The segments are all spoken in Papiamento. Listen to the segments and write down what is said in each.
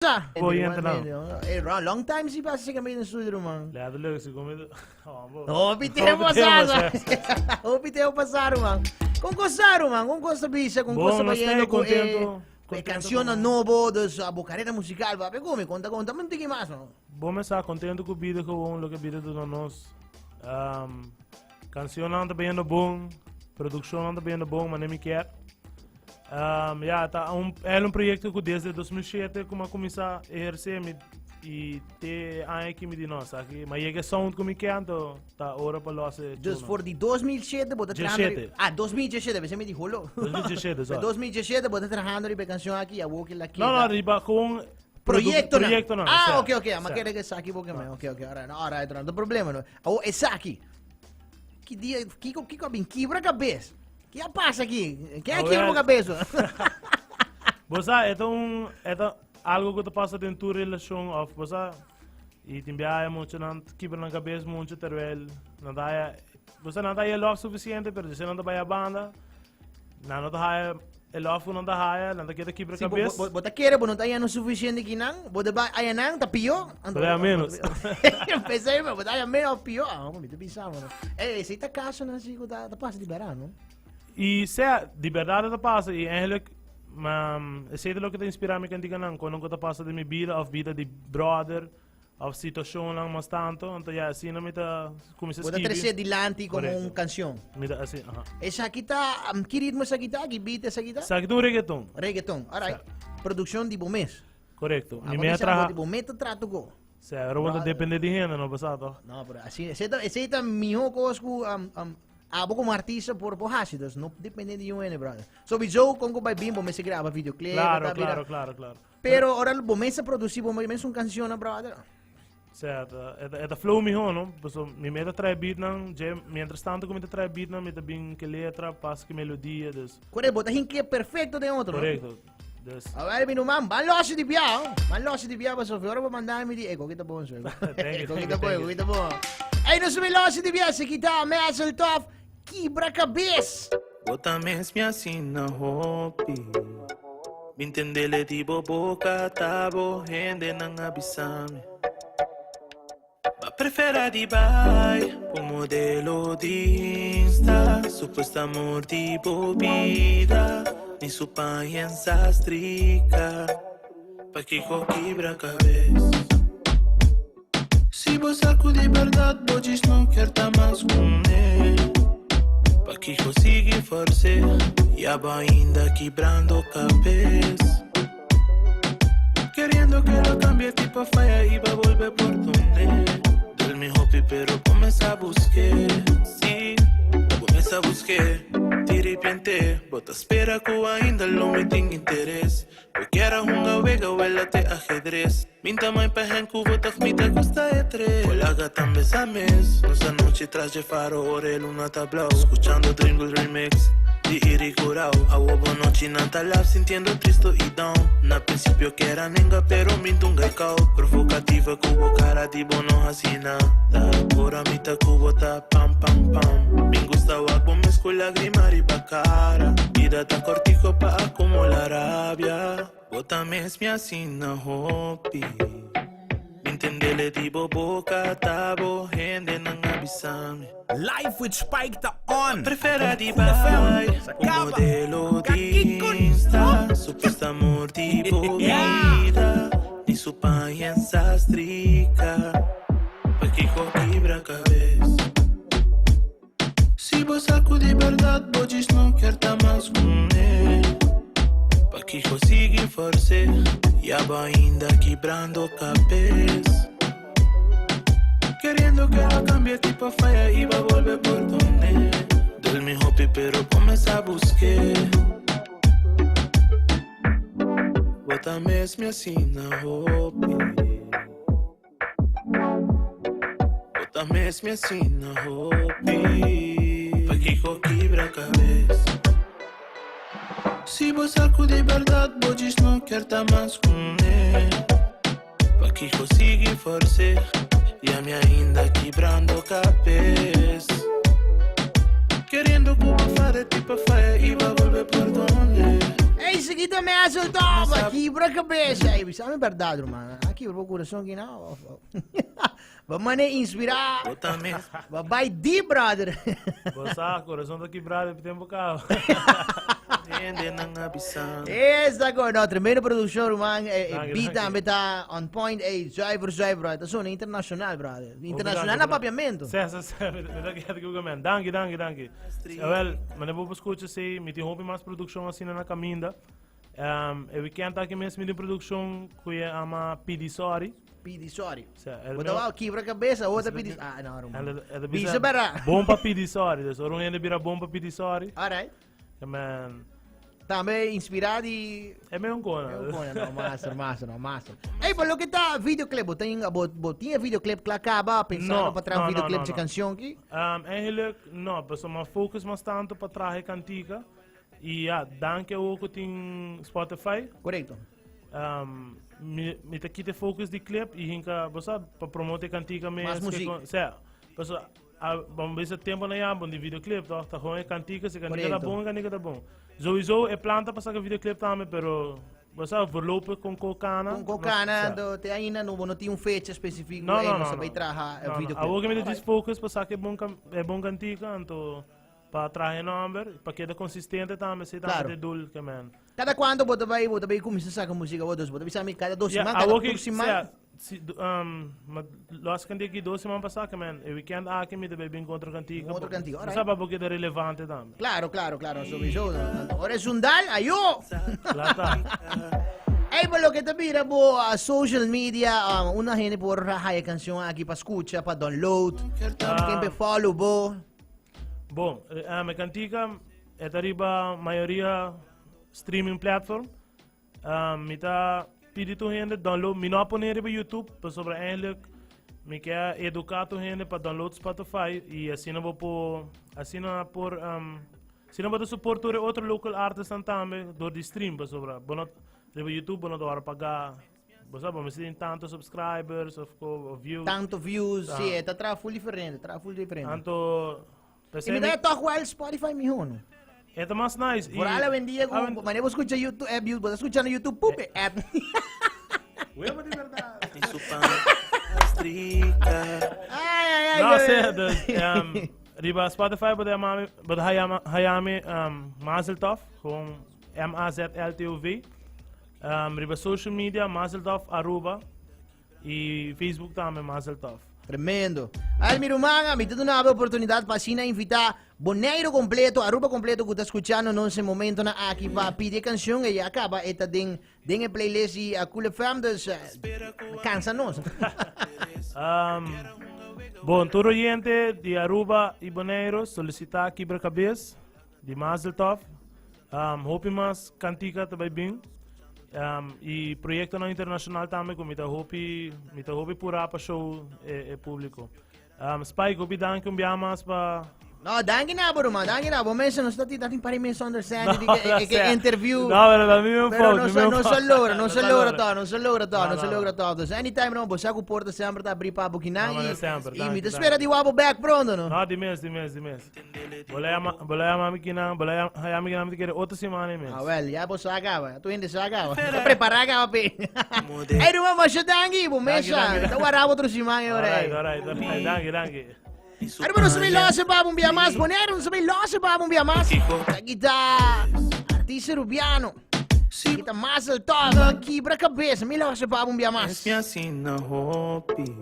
Sa. Bo yente nan. Eh, long time si pasa si kami na studio, man. Letterlijk, si come. Hopi tempo pasado. Hopi tempo pasado, man. Con cosa, man? Con cosa bisa? Con cosa bayendo con contento. Eh, canción nobo, dus abo carrera musical, va, come, conta, conta, un tiki mas, no? Bo me sa contento cu bida gewoon, loke bida duna nos. Cancionnan ta bayendo bon, produccionnan ta bayendo bon, mane mi kier. Ja, ta un, el un proyecto cu desde 2007 cu m'a cuminsa eherce mi y te aña aki mi di no, sa ki, ma yega e sound cu mi kier, anto ta ora pa los e Dus tune. for di 2007 bo ta trahando ri- 17. Ah, 2017, pensé mi di holo. 2017, Pe sorry. 2017 bo ta trahando riba e canción aki y awo ki la No, no, keda. riba gewoon Proyecto nan. Proyecto nan. Ah, sa, ok, ok. Ma sa. kere que saki bo que me. Ok, ok. Alright, no, alright, no problema no. Awo esaki. Ki dia, kiko, kiko a bin kibra cabes. Ki a pasa aki? Ken a kibra bo kabes? Bo sa, e ta un, e ta algo ku ta pasa den tur relashon of bo sa, i tin biaha muchanan ta kibra nan kabes mucho terwijl nan ta haya, bo sa nan ta haya love sufisiente pero despues nan ta bai a banda, nan no ta haya e love ku nan ta haya, nan ta keda kibra Si, bo, kabes. bo, bo ta kere bo no ta haya no sufisiente kinan, bo ta bai haya nan ta pio. Bo ta haya menos. Pensei, bo ta haya menos of pio. Ah, mi ta bisa, mano. Ey, esey ta casonan si cu ta pasa di berdad, no? Y sea, di berdad ta pasa y eigenlijk, ma, esey ta loke ta inspira mi canticanan, cuando cu ta pasa den mi bida of bida di brother of situacionnan mas tanto, anto ya asina mi ta cuminsa Bo ta skibi. trece dilanti como Correcto. un cancion. Mi ta así, aha. Esaki ta, ki ritmo esaki ta? Ki beat esaki ta? Esaki ta un reggaeton. Reggaeton, alright. Sa. Produccion di bo mes. Correcto. Ah, Mi bo mea bisa traha. bo di bo mes ta trato go. Sea, ora bo ta depende di hende, no pasa toch? No, pero así, ese ta, ese ta miho cos ku abo como artista por por hasi, dus no depende di un hende, brother. So bizo con ku bai bin bo mester graba videoclip, Claro, ta bira. claro, claro, claro. Pero ora bo mester produci bo mes un cancion, brother. Sea, ta, e ta, e ta flow miho, no? Paso mi meta trae beatnan, dje, mientras tanto ku mi ta trae beatnan, mi ta bin ke letra, pas ke melodia, dus. Correcto, bo ta hinke perfecto den otro, no? Correcto. Dus. A ver, mi ruman, ban los di bia, oh. Ban los di bia, paso ora bo manda mi di, eh, kokita bon, so. Thank you, thank you, Kokita bon, thank you. kokita bon. Ey, nos mi los di bia, se kita, Mazel Tov, kibra kabes. Bo ta mes mi asina hopi. Mi entendele di bo boca ta bo hendenan a bisa mi. Ba prefera di bai un modelo di Insta. Supuesto amor di bo bida. Ni su paña en sastrika. Pakiko kibra kabes? Si bo sa ku di berdad bo djis no kier ta mas kuné. Pakiko sigui fors'é? Ya bo ainda kibrando kabes. Queriendo que lo cambie tipo falla y va a volver por donde. Del mi hopi pero comienza a buscar. Sí, comienza a buscar. Tiripiente, bota espera ku ainda lo mi tin interes. Bo kier a hunga wega wela te ajedrez. Minta mai pa hen ku bo tog mi ta gusta e tres. Bo laga tambe sa mes. Nos anochi tras dje faro ora e luna ta blauw. Scuchando Dream Girl Remix di Iri Curao. Awo bo nochi nan ta laf sintiendo tristo y down. Na principio kier a nenga pero mi dunga e cau. Provocativa ku bo cara di bo no haci nada. Ora mi ta ku bo ta pam pam pam. Mi gusta wak bo mes ku lagrima riba cara. Bida ta cortico pa acumula rabia. Bo ta mes mi asina hopi. Mi entendele di bo boca ta bo hendenan a bisa mi. Life with Spike ta on. Prefera di Cool FM. bai Sa un caba. modelo di Kakikun. Insta. Supuesto amor di bo vida. Ni su paña en sastrika. Pakiko kibra kabes? Si bo sa ku di berdad bo djis no kier ta mas kuné. Pakiko sigui fors'é? Ya bo ainda kibrando kabes. Queriendo que lo cambie tipo falla y va a volver por donde. Del mi hopi pero comienza a busqué. Bo ta mes mi asina hopi. Bo ta mes mi asina hopi. Pakiko kibra kabes? Si bo sa ku di berdad bo djis no kier ta mas kuné. Pakiko sigui fors'é? Ya mi ainda kibrando kabes. Queriendo ku bo fare tipo faya y ba bolbe por donde. Ei, seguida me hace el top. Kibra cabeza. Ei, bisa mi berdad, ruman. A kibra bo corazón ki nou. Ba mane inspira. Bo tambe. Ba bai deep, brother. Bo sa, corazón ta kibrado e tempo cabo. Hende nan a bisa. Esa go. No, tremendo producción, ruman. Danki, Beat danki. tambe ta on point. Ei, zuiver, zuiver, brother. Ta sona internacional, brother. Internacional na papiamento. Sí, sí, sí. Mi ta keda ku men. Danki, danki, danki. Wel, mane bo escucha si mi tin hopi mas producción asina na caminda. E weekend aki mes mi tin producción ku e ama Pidi Sorry. Pidi sorry. Sí, el Bo ta wou kibra cabeza, o ta pidi. Ah, no, ruman. El Bisa bara. Bon pa pidi sorry. Dus ora un hende bira bon pa pidi sorry. All right. Ja, man. Tambe inspira di E me un cona. Eu coño, no, master, master, no, master. Ey, pa loke ta videoclip, bo tin, bo, bo tin videoclip kla kaba, pensando No, pa traha no, un videoclip no, de no. canción ki? Eigenlijk, no, paso ma focus mas tanto pa traha cantica. Y ja, danki ook ku tin Spotify. Correcto. Mi ta kita focus di clip y hinka, bo sa, pa promote cantica mes. Mas muziek. Sea, paso, a, bon, bisa tempo na ya, bon di videoclip, toch? Ta gewoon e cantica, si cantica ta Correcto. bon, cantica ta bon. Sowieso, e plan ta pa saca videoclip tambe, pero, bo sa, voorlopig con Cocana. Con Cocana, no, do, te ainda no, bo no tin un fecha específico, No, ey, no, no no, sabe no. traha No, no. videoclip. Awor que mi ta focus pa saca e bon, e bon cantica, anto pa traha e nomber, pa keda consistente tambe, si tambe Claro. te doel que men. Cada cuanto bo ta bay, bo ta bay cuminsa saca musica bo, dus bo ta bisa mi cada 2 Ja, siman, cada awor que, 3 siman. sea, si, ma los kan die 2 siman pasa que men, e weekend aki mi te bay bin contra cantica. Otro cantica, No alright. sabe porque de relevante tambe. Claro, sowieso. Ora es un dal, ayo! Claro ta. Ey, pa loke ta bira bo social media, unda hende por haya canción aki pa scucha, pa download, ken pe follow bo? Bon, mi cantica e ta riba mayoria streaming platform. Mi ta pidi tur hende download. Mi no a pone riba YouTube, pasobra eigenlijk mi ke educa tur hende pa download Spotify y asina bo por, asina por, asina bo ta support tur e otro local artists tambe door di stream, pasobra bo no, riba YouTube bo no ta ora paga. Bo sabi, bo mester tin tanto subscribers of, of views. Tanto views, Ah. sí, ta tra full diferente, tra full diferente. Anto, Y mi da toch wel Spotify miho, no? E ta mas nice. Vooral hoy en dia, Ah, wanneer bo scucha YouTube, bo scucha na YouTube, pupe, ad. Huevo di berdad. Ni su pan strica. Ay, ay, ay. No, ay, sea, ay. dus, riba Spotify bo ta bo ta hayami Mazeltov, gewoon Mazltov. Riba social media, Mazeltov Aruba. Y Facebook tambe, Mazeltov. Tremendo. Ay, mi ruman, mi ta duna oportunidad pa asina invita Bonaire completo, Aruba completo cu ta scuchando nos e momento nan aki pa pidi cancion y ya caba e ta den e playlist di Cool FM, dus cansa nos. Bon, tur oyente di Aruba y Bonaire solicita Kibra Cabez di Mazeltov. Hopi mas cantica ta bay bin. Y proyectonan internacional tambe cu mi ta hopi pura pa show e publico. Spike, hopi danki un bia mas pa No, danki na bo, ruman, danki na bo. Mensen, nos ta tin pari misunderstanding No, di ke sea. interview. No, pero ta mi un Pero fout, no mi se, un no se fout. logra, no se No se logra logra. todo, no se logra todo, No, no se no, logra no. todo. Dus anytime no, bo sa cu porta semper ta abri pa bo kinan No, y maar semper, y danki, mi ta danki. spera di wak bo back pronto, no? No, di mes, di mes, di mes. Bolaya mami kinan, bolaya hayami kinan mi kere otro siman mes. Ah, wel, ya bo sa caba. Tu hende sa caba. Ta prepara caba pe. Ey, ruman, masha danki, bo mesa. Danki, danki. Ta wara otro siman e ora. Alright, danki, danki. Arriba nos sabay lose pa un bia mas. Bonaire, nos sabay lose pa un bia mas. Aki ta artista Rubiano. Aki ta Mazel Tov. Kibra cabeza. Mi lose pa un bia mas. Mi asina hopi.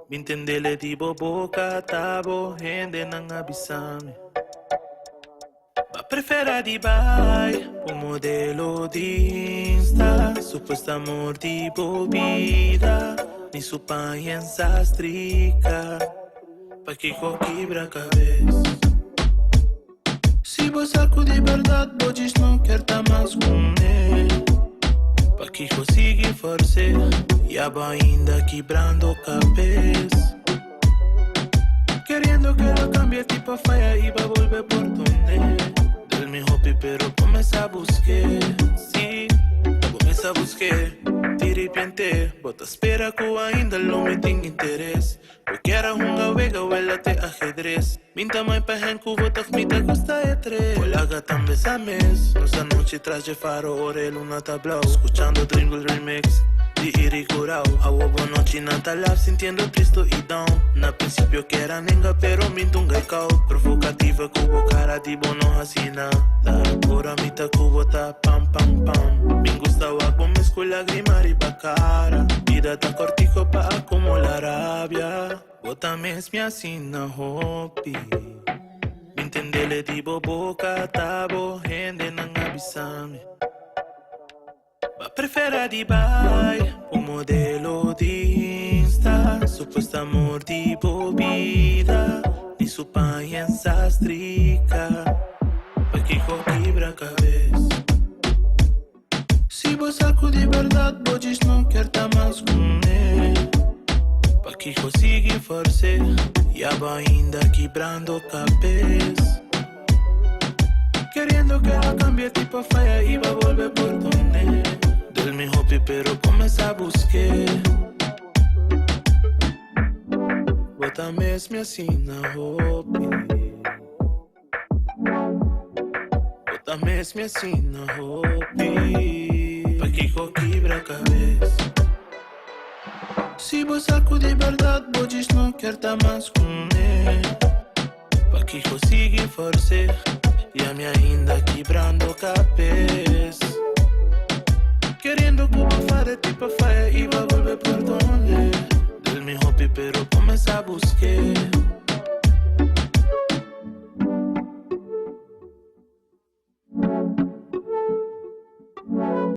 Mi entendele di bo boca tabo hende nan avisame. Ba prefera di bai, un modelo di Insta, supuesto amor di bo vida, ni su paña strica, pa que quebra cabeza. Si bo saco di berdad, bo dis no kier ta mas cu ne. Pa que consiga força, y ainda quebrando cabeza. Queriendo que lo cambie tipo falla y va a volver por donde. Del mi hobby, pero comienza a buscar. Sí, comienza Cuminsa busca, di repente, bo ta spera cu ainda lo mi tin interes. Bo kier a hunga wega, wela te ajedrez. Minta mai pa hen cu bo tak mi ta gusta e tres. Colaga tambe sa mes, nos anochi tras dje faro ora e luna ta blauw. Scuchando Dream Girl Remix di Iri Curao. Awo bo nochi nan ta laf sintiendo tristo y down. Na principio kier a nenga pero mi dunga e cau. Provocativa cu bo cara di bo no haci nada. Ora mi ta cu bo ta pam pam pam. Mi gusta wak bo mes cu lagrima riba cara. Bida ta cortico pa acumula rabia. Bo ta mes mi asina hopi. Mi entendele di bo boca ta bo hende nan avisami. Ba prefera di bai un modelo di Insta. Supuesto amor di bo bida. Ni su paña sastrika. Pakico kibra cabes. Si bo sa cu di berdad bo djis no kier ta mas cu ne. Pakico sigui forse ya bo ainda kibrando cabes. Queriendo que la cambie tipo falla y va a volver por donde. Del mi hopi pero comienza a buscar. Bo ta mes mi asina hopi. Bo ta mes mi asina hopi. Pakico kibra cabes. Si bo sa cu di berdad bo djis no kier ta mas cu ne. Pakico sigui forse ya mi ainda kibrando cabes. Queriendo cu bo fada tipo falla y va a volver por donde. Del mi hopi pero comienza a buscar.